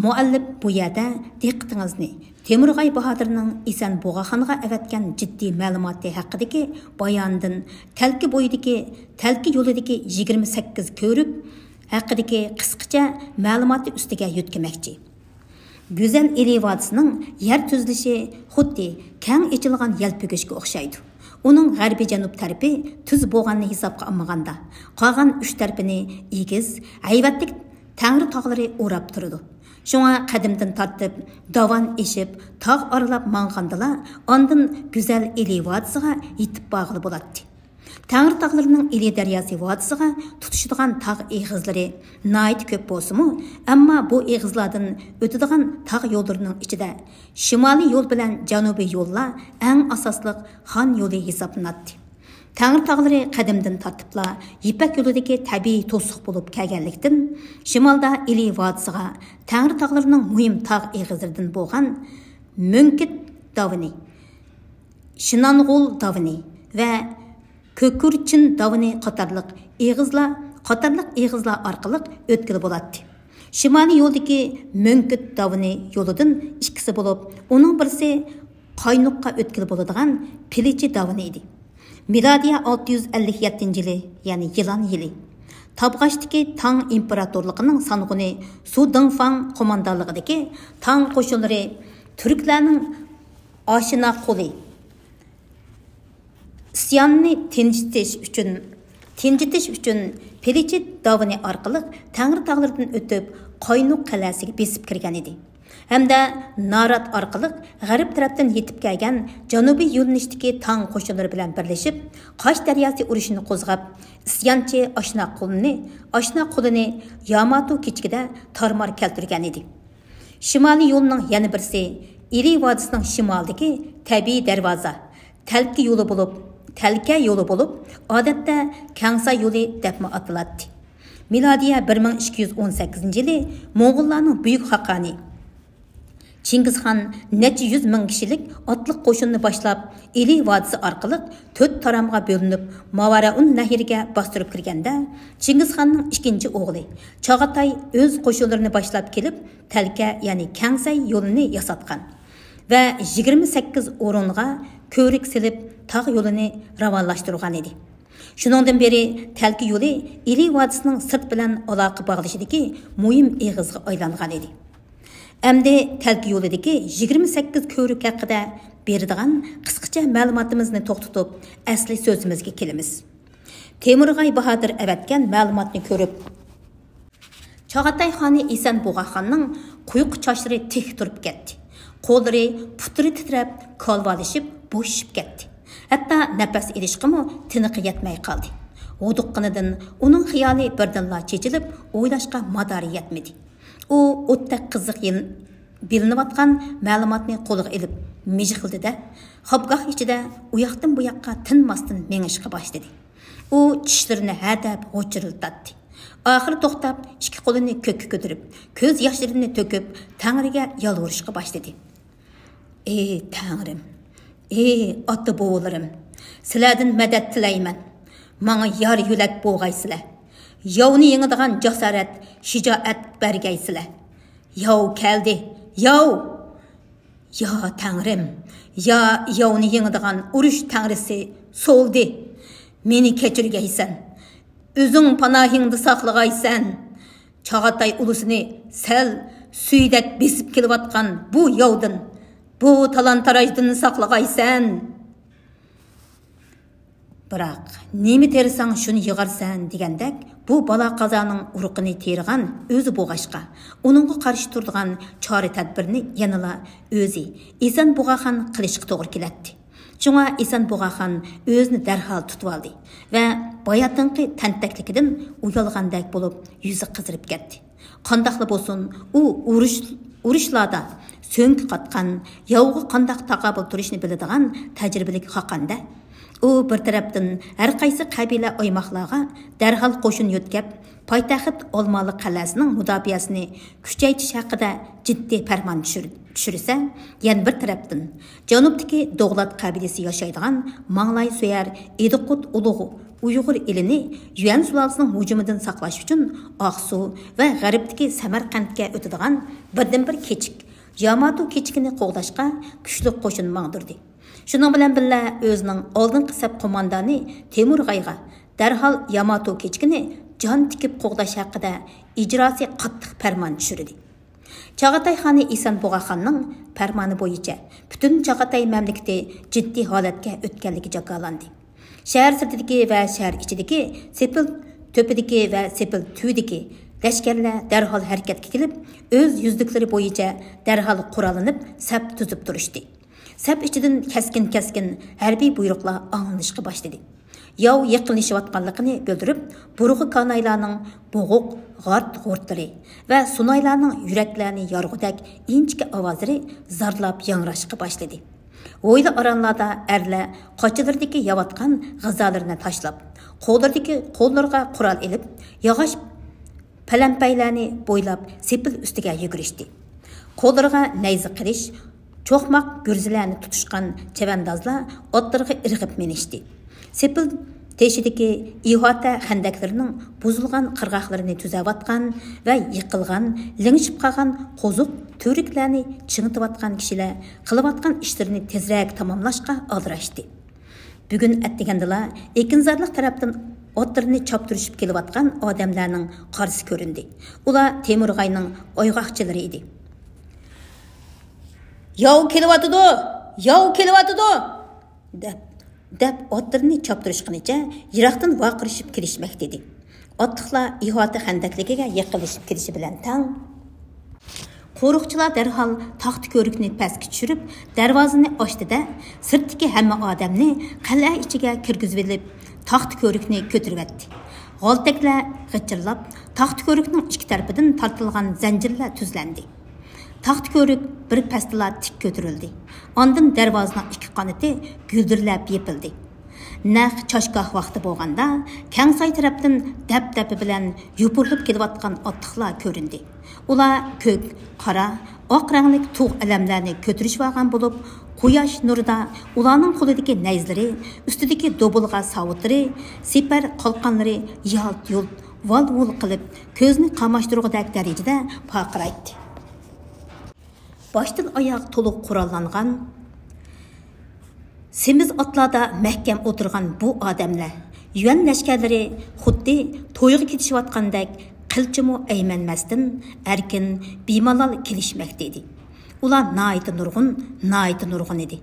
مۇئەللىپ بۇ يەردە دىققىتىڭىزنى تېمۇرغاي باھادىرنىڭ ئېسەن بۇغاخانغا ئەۋەتكەن جىددىي مەلۇماتى ھەققىدىكى بايانىدىن تەلكە بويىدىكى، تەلكە يولىدىكى يىگىرمە سەككىز كۆۋرۈك ھەققىدىكى قىسقىچە مەلۇماتى ئۈستىگە يۆتكىمەكچى. گۈزەل ئىلى ۋادىسىنىڭ يەر تۈزۈلۈشى خۇددى كەڭ ئېچىلغان يەلپۈگۈچكە ئوخشايدۇ. ئۇنىڭ غەربىي جەنۇب تەرىپى تۈز بوغاننى ھېسابقا ئالمىغاندا، قالغان ئۈچ تەرىپىنى ئېگىز، ھەيۋەتلىك تەڭرى تاغلىرى ئوراپ تۇرىدۇ. شۇڭا قەدىمدىن تارتىپ داۋان ئېشىپ، تاغ ئارىلاپ ماڭغاندىلا، ئاندىن گۈزەل ئىلى ۋادىسىغا يېتىپ بارغىلى بولاتتى. تەڭرى تاغلىرىنىڭ ئىلى دەرياسى ۋادىسىغا تۇتىشىدىغان تاغ ئېغىزلىرى ناھايىتى كۆپ بولسىمۇ، ئەمما بۇ ئېغىزلاردىن ئۆتىدىغان تاغ يوللىرىنىڭ ئىچىدە شىمالىي يول بىلەن جەنۇبىي يوللار ئەڭ ئاساسلىق خان يولى ھېسابلىناتتى. تەڭرى تاغلىرى قەدىمدىن تارتىپلا يىپەك يولىدىكى تەبىئىي توسۇق بولۇپ كەلگەنلىكتىن، شىمالدا ئىلى ۋادىسىغا تەڭرى تاغلىرىنىڭ مۇھىم تاغ ئېغىزلىرىدىن بولغان مۆڭكۈت داۋىنى، شىنانغول داۋىنى ۋە كۆكۈرچىن داۋىنى قاتارلىق ئېغىزلار، قاتارلىق ئېغىزلار ئارقىلىق ئۆتكىلى بولاتتى. شىمالىي يولدىكى مۆڭكۈت داۋىنى يولىدىن ئىككىسى بولۇپ، ئۇنىڭ بىرسى قاينۇققا ئۆتكىلى بولىدىغان پىلىچى داۋىنى ئىدى. مىلادىيە ئالتە يۈز ئەللىك يەتتىنچى يىلى، يەنى يىلان يىلى، تابغاشتىكى تاڭ ئىمپېراتورلۇقىنىڭ سانغۇنى سۇ دېڭفاڭ قوماندانلىقىدىكى تاڭ قوشۇنلىرى تۈركلەرنىڭ ئاشىنا قولى ئىسياننى تىنچىتىش ئۈچۈن، تىنچىتىش ئۈچۈن پىلىچىت داۋىنى ئارقىلىق تەڭرى تاغلىرىدىن ئۆتۈپ، قاينۇق قەلئەسىگە بېسىپ كىرگەن ئىدى. ھەمدە نارات ئارقىلىق غەرب تەرەپتىن يېتىپ كەلگەن جەنۇبىي يۆنىلىشتىكى تاڭ قوشۇنلىرى بىلەن بىرلىشىپ، قاش دەرياسى ئۇرۇشىنى قوزغاپ، ئىسيانچى ئاشنا قۇلىنى، ئاشنا قۇلىنى ياماتو كىچىكىدە تارمار كەلتۈرگەن ئىدى. شىمالىي يولنىڭ يەنە بىرسى ئىلى ۋادىسىنىڭ شىمالىدىكى تەبىئىي دەرۋازا، تەلكە يولى بولۇپ، تەلكە يولى بولۇپ، ئادەتتە كەڭساي يولى دەپمۇ ئاتىلاتتى. مىلادىيە بىر مىڭ ئىككى يۈز ئون سەككىزىنچى يىلى موڭغۇللارنىڭ بۈيۈك خاقانى چىڭگىزخان نەچچە يۈز مىڭ كىشىلىك ئاتلىق قوشۇننى باشلاپ، ئىلى ۋادىسى ئارقىلىق تۆت تارامغا بۆلۈنۈپ، ماۋارائۇن نەھرىگە باستۇرۇپ كىرگەندە، چىڭگىزخاننىڭ ئىككىنچى ئوغلى چاغاتاي ئۆز قوشۇنلىرىنى باشلاپ كېلىپ، تەلكە، يەنى كەڭسەي يولىنى ياساتقان ۋە يىگىرمە سەككىز ئورۇنغا كۆۋرۈك سېلىپ، تاغ يولىنى راۋانلاشتۇرغان ئىدى. شۇنىڭدىن بېرى تەلكە يولى ئىلى ۋادىسىنىڭ سىرت بىلەن ئالاقە باغلىشىدىكى مۇھىم ئېغىزغا ئايلانغان ئىدى. ئەمدى تەلكە يولىدىكى يىگىرمە سەككىز كۆۋرۈك ھەققىدە بېرىدىغان قىسقىچە مەلۇماتىمىزنى توختىتىپ، ئەسلى سۆزىمىزگە كېلىمىز. تېمۇرغاي باھادىر ئەۋەتكەن مەلۇماتنى كۆرۈپ، چاغاتاي خانى ئېسەن بۇغاخاننىڭ قۇيۇق چاچلىرى تىك تۇرۇپ كەتتى. قوللىرى، پۇتلىرى تىترەپ، كالۋالىشىپ، بوشىشىپ كەتتى. ھەتتا نەپەس ئېلىشقىمۇ تىنىقى يەتمەي قالدى. ھودۇققىنىدىن ئۇنىڭ خىيالى بىردىنلا چېچىلىپ، ئويلاشقا مادارى يەتمىدى. ئۇ ئوتتەك قىزىق يىل-، بىلىنىۋاتقان مەلۇماتنى قولىغا ئېلىپ مىژىقلىدى-دە، خاپگاھ ئىچىدە ئۇياقتىن بۇياققا تىنماستىن مېڭىشقا باشلىدى. ئۇ چىشلىرىنى ھەدەپ غۇچۇرلىتاتتى. ئاخىرى توختاپ، ئىككى قولىنى كۆككە كۆتۈرۈپ، كۆز ياشلىرىنى تۆكۈپ، تەڭرىگە يالۋۇرۇشقا باشلىدى. ئى تەڭرىم، ئى ئاتا-بوۋىلىرىم، سىلەردىن مەدەت تىلەيمەن. ماڭا يار-يۆلەك بولغايسىلەر. ياۋنى يېڭىدىغان جاسارەت، شىجائەت بەرگەيسىلەر. ياۋ كەلدى، ياۋ! يا تەڭرىم، يا ياۋنى يېڭىدىغان ئۇرۇش تەڭرىسى سولدى، مېنى كەچۈرگەيسەن. ئۆزۈڭ پاناھىڭدا ساقلىغايسەن. چاغاتاي ئۇلۇسىنى سەل سۈيىدەك بېسىپ كېلىۋاتقان بۇ ياۋدىن، بۇ تالان-تاراجدىن ساقلىغايسەن. بىراق، نېمە تېرىساڭ، شۇنى يىغارسەن دېگەندەك، بۇ بالا-قازانىڭ ئۇرۇقىنى تېرىغان ئۆزى بولغاچقا، ئۇنىڭغا قارشى تۇرىدىغان چارە-تەدبىرنى يەنىلا ئۆزى، ئېسەن بۇغاخان قىلىشقا توغرا كېلەتتى. شۇڭا ئېسەن بۇغاخان ئۆزىنى دەرھال تۇتۇۋالدى ۋە باياتىنقى تەنتەكلىكىدىن ئۇيالغاندەك بولۇپ، يۈزى قىزىرىپ كەتتى. قانداقلا بولسۇن، ئۇ ئۇرۇش، ئۇرۇشلاردا سۆڭىكى قاتقان، ياۋغا قانداق تاقابىل تۇرۇشنى بىلىدىغان تەجرىبىلىك خاقاندە. ئۇ بىر تەرەپتىن ھەر قايسى قەبىلە ئايماقلارغا دەرھال قوشۇن يۆتكەپ، پايتەخت ئالمالىق قەلئەسىنىڭ مۇداپىئەسىنى كۈچەيتىش ھەققىدە جىددىي پەرمان چۈشۈر-، چۈشۈرسە، يەنە بىر تەرەپتىن جەنۇبتىكى دوغلات قەبىلىسى ياشايدىغان ماڭلاي سۆيەر ئىدىقۇت ئۇلۇغ ئۇيغۇر ئېلىنى يۈەن سۇلالىسىنىڭ ھۇجۇمىدىن ساقلاش ئۈچۈن ئاقسۇ ۋە غەربتىكى سەمەرقەنتكە ئۆتىدىغان بىردىنبىر كېچىك، ياماتو كېچىكىنى قوغداشقا كۈچلۈك قوشۇن ماڭدۇردى. شۇنىڭ بىلەن بىللە، ئۆزىنىڭ ئالدىنقى سەپ قوماندانى تېمۇرغايغا دەرھال ياماتو كېچىكىنى جان تىكىپ قوغداش ھەققىدە ئىجراسى قاتتىق پەرمان چۈشۈردى. چاغاتاي خانى ئېسەن بۇغاخاننىڭ پەرمانى بويىچە پۈتۈن چاغاتاي مەملىكىتى جىددىي ھالەتكە ئۆتكەنلىكى جاكارلاندى. شەھەر سىرتىدىكى ۋە شەھەر ئىچىدىكى سېپىل تۆپىدىكى ۋە سېپىل تۈۋىدىكى لەشكەرلەر دەرھال ھەرىكەتكە كېلىپ، ئۆز يۈزلۈكلىرى بويىچە دەرھال قوراللىنىپ، سەپ تۈزۈپ تۇرۇشتى. سەپ ئىچىدىن كەسكىن-كەسكىن ھەربىي بۇيرۇقلار ئاڭلىنىشقا باشلىدى. ياۋ يېقىنلىشىۋاتقانلىقىنى بىلدۈرۈپ، بۇرغا كانايلارنىڭ بوغۇق غارت-غۇرتلىرى ۋە سۇنايلارنىڭ يۈرەكلەرنى يارغۇدەك ئىنچىكە ئاۋازلىرى زارلاپ ياڭراشقا باشلىدى. ھويلا-ئارانلاردا ئەرلەر قاچىلىرىدىكى يەۋاتقان غىزالىرىنى تاشلاپ، قوللىرىدىكى، قوللىرىغا قورال ئېلىپ، ياغاچ پەلەمپەيلەرنى بويلاپ سېپىل ئۈستىگە يۈگۈرۈشتى. قوللىرىغا نەيزە قىلىچ، چوقماق گۈرزىلەرنى تۇتۇشقان چەۋەندازلار ئاتلىرىغا ئىرغىپ مىنىشتى. سېپىل تېشىدىكى ئىھاتە خەندەكلىرىنىڭ بۇزۇلغان قىرغاقلىرىنى تۈزەۋاتقان ۋە يىقىلغان، لىڭشىپ قالغان قوزۇق تۈۋرۈكلەرنى چىڭىتىۋاتقان كىشىلەر قىلىۋاتقان ئىشلىرىنى تېزرەك تاماملاشقا ئالدىراشتى. بۈگۈن ئەتىگەندىلا ئېكىنزارلىق تەرەپتىن ئاتلىرىنى چاپتۇرۇشۇپ كېلىۋاتقان ئادەملەرنىڭ قارىسى كۆرۈندى. ئۇلار تېمۇرغاينىڭ ئايغاقچىلىرى ئىدى. «ياۋ كېلىۋاتىدۇ! ياۋ كېلىۋاتىدۇ!» دەپ، دەپ ئاتلىرىنى چاپتۇرۇشقىنىچە يىراقتىن ۋارقىرىشىپ كېلىشمەكتە ئىدى. ئاتلىقلار ئىھاتە خەندەكلىكىگە يېقىنلىشىپ كېلىشى بىلەن تەڭ، قورۇقچىلار دەرھال تاختا كۆۋرۈكنى پەسكە چۈشۈرۈپ، دەرۋازىنى ئاچتى-دە، سىرتتىكى ھەممە ئادەمنى قەلئە ئىچىگە كىرگۈزۈۋېلىپ، تاختا كۆۋرۈكنى كۆتۈرۈۋەتتى. غالتەكلەر غىچىرلاپ، تاختا كۆۋرۈكنىڭ ئىككى تەرىپىدىن تارتىلغان زەنجىرلەر تۈزلەندى. تاختا كۆۋرۈك بىر پەستىلا تىك كۆتۈرۈلدى. ئاندىن دەرۋازىنىڭ ئىككى قانىتى گۈلدۈرلەپ يېپىلدى. نەق چاشگاھ ۋاقتى بولغاندا، كەڭساي تەرەپتىن دەپدەپە بىلەن يوپۇرۇلۇپ كېلىۋاتقان ئاتلىقلار كۆرۈندى. ئۇلار كۆك، قارا، ئاق رەڭلىك تۇغ ئەلەملەرنى كۆتۈرۈشۈۋالغان بولۇپ، قۇياش نۇرىدا ئۇلارنىڭ قولىدىكى نەيزىلىرى، ئۈستىدىكى دوبۇلغا ساۋۇتلىرى، سىپەر قالقانلىرى يالت-يۇلت، ۋال-ۋۇل قىلىپ، كۆزنى قاماشتۇرغۇدەك دەرىجىدە پارقىرايتتى. باشتىن ئاياغ تولۇق قوراللانغان، سېمىز ئاتلاردا مەھكەم ئولتۇرغان بۇ ئادەملەر، يۈەن لەشكەرلىرى خۇددى تويغا كېتىشىۋاتقاندەك قىلچىمۇ ئەيمەنمەستىن ئەركىن، بىمالال كېلىشمەكتە ئىدى. ئۇلار ناھايىتى نۇرغۇن، ناھايىتى نۇرغۇن ئىدى.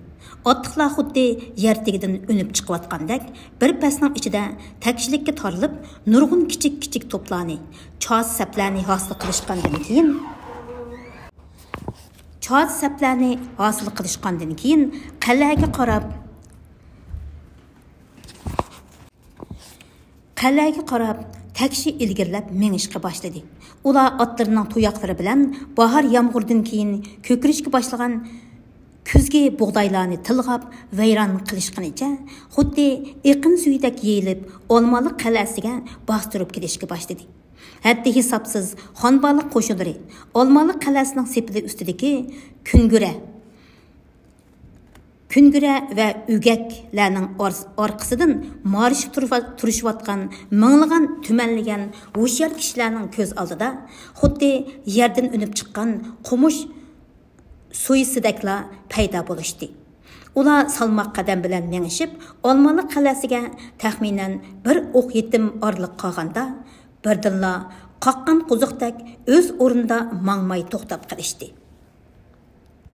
ئاتلىقلار خۇددى يەر تېگىدىن ئۈنۈپ چىقىۋاتقاندەك بىر پەسنىڭ ئىچىدە تەكشىلىككە تارىلىپ، نۇرغۇن كىچىك-كىچىك توپلارنى، چاس سەپلەرنى ھاسىل قىلىشقاندىن كېيىن، چاس سەپلەرنى ھاسىل قىلىشقاندىن كېيىن، قەلئەگە قاراپ، قەلئەگە قاراپ تەكشى ئىلگىرىلەپ مېڭىشقا باشلىدى. ئۇلار ئاتلىرىنىڭ تۇياقلىرى بىلەن باھار يامغۇرىدىن كېيىن كۆكىرىشكە باشلىغان كۈزگى بۇغدايلارنى تىلغاپ ۋەيران قىلىشقىنىچە، خۇددى ئېقىن سۈيىدەك يېيىلىپ، ئالمالىق قەلئەسىگە باستۇرۇپ كېلىشكە باشلىدى. ھەددى ھېسابسىز خانبالىق قوشۇنلىرى ئالمالىق قەلئەسىنىڭ سېپىلى ئۈستىدىكى كۈنگۈرە، كۈنگۈرە ۋە ئۆگەكلەرنىڭ ئار-، ئارقىسىدىن مارشىپ تۇرۇۋا-، تۇرۇشۇۋاتقان مىڭلىغان تۈمەنلىگەن ھوشيار كىشىلەرنىڭ كۆز ئالدىدا خۇددى يەردىن ئۈنۈپ چىققان قومۇش سۇيىسىدەكلا پەيدا بولۇشتى. ئۇلار سالماق قەدەم بىلەن مېڭىشىپ، ئالمالىق قەلئەسىگە تەخمىنەن بىر ئوق يېتىم ئارىلىق قالغاندا، بىردىنلا قاققان قوزۇقتەك ئۆز ئورنىدا ماڭماي توختاپ قېلىشتى.